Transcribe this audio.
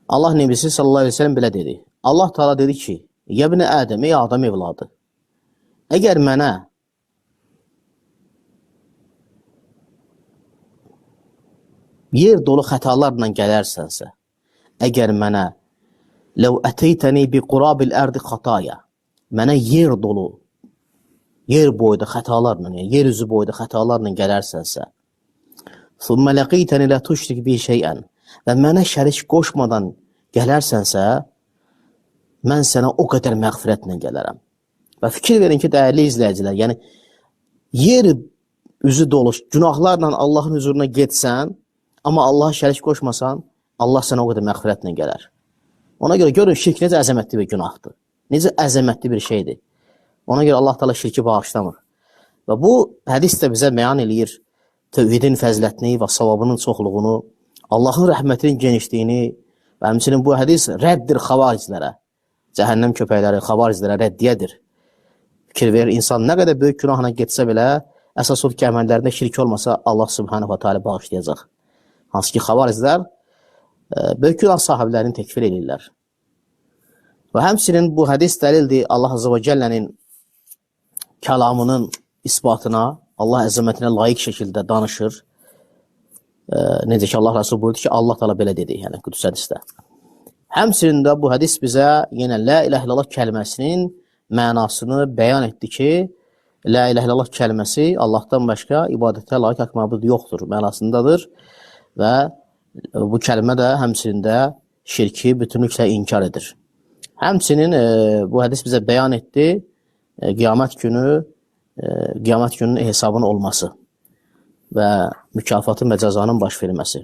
Allah Nebisi sallallahu əleyhi və səlləm belə dedi. Allah Teala dedi ki: "Ya ibn Adəm, ey Adəm evladı, əgər mənə yer dolu xətalarla gələrsənsə, əgər mənə "Ləv əteytəni bi qurabil ərdi xataya", mənə yer dolu, yer boyda xətalarla, yəni yer üzü boyda xətalarla gələrsənsə, "Thumma laqitani la tuşrik bi şey'an", və mənə şərik qoşmadan gələrsənsə, mən sənə o qədər məğfirətlə gələrəm. Və fikir verin ki, dəyərli izləyicilər, yəni yer üzü dolu günahlarla Allahın huzuruna getsən, amma Allaha şərik qoşmasan, Allah sənə o qədər məğfirətlə gələr. Ona görə görün şirk necə əzəmətli bir günahdır. Necə əzəmətli bir şeydir. Ona görə Allah Teala şirki bağışlamır. Və bu hədis də bizə bəyan eləyir tövhidin fəzilətini və savabının çoxluğunu, Allahın rəhmətinin genişliyini və həmçinin bu hədis rəddir xavariclərə. Cəhənnəm köpəkləri xavariclərə rəddiyyədir. Fikir verir, insan nə qədər böyük günahla getsə belə, əsas odur ki, əməllərində şirk olmasa Allah Subhanahu va Taala bağışlayacaq. Hansı ki, xavariclər böyük günah sahiblərini təkfir edirlər. Və həmçinin bu hədis dəlildir Allah Azze və Cəllənin kəlamının isbatına, Allah əzəmətinə layiq şəkildə danışır. Necə ki, Allah Rəsulü buyurdu ki, Allah Teala belə dedi, yəni Qüdüs hədisdə. Həmçinin də bu hədis bizə yenə La ilahe illallah kəlməsinin mənasını bəyan etdi ki, La ilahe illallah kəlməsi Allahdan başqa ibadətə layiq haqq məbud yoxdur mənasındadır və bu kəlmə də həmçinin də şirki bütünlüklə inkar edir. Həmçinin bu hədis bizə bəyan etdi qiyamət günü qiyamət gününün hesabının olması və mükafatın və cəzanın baş verməsi.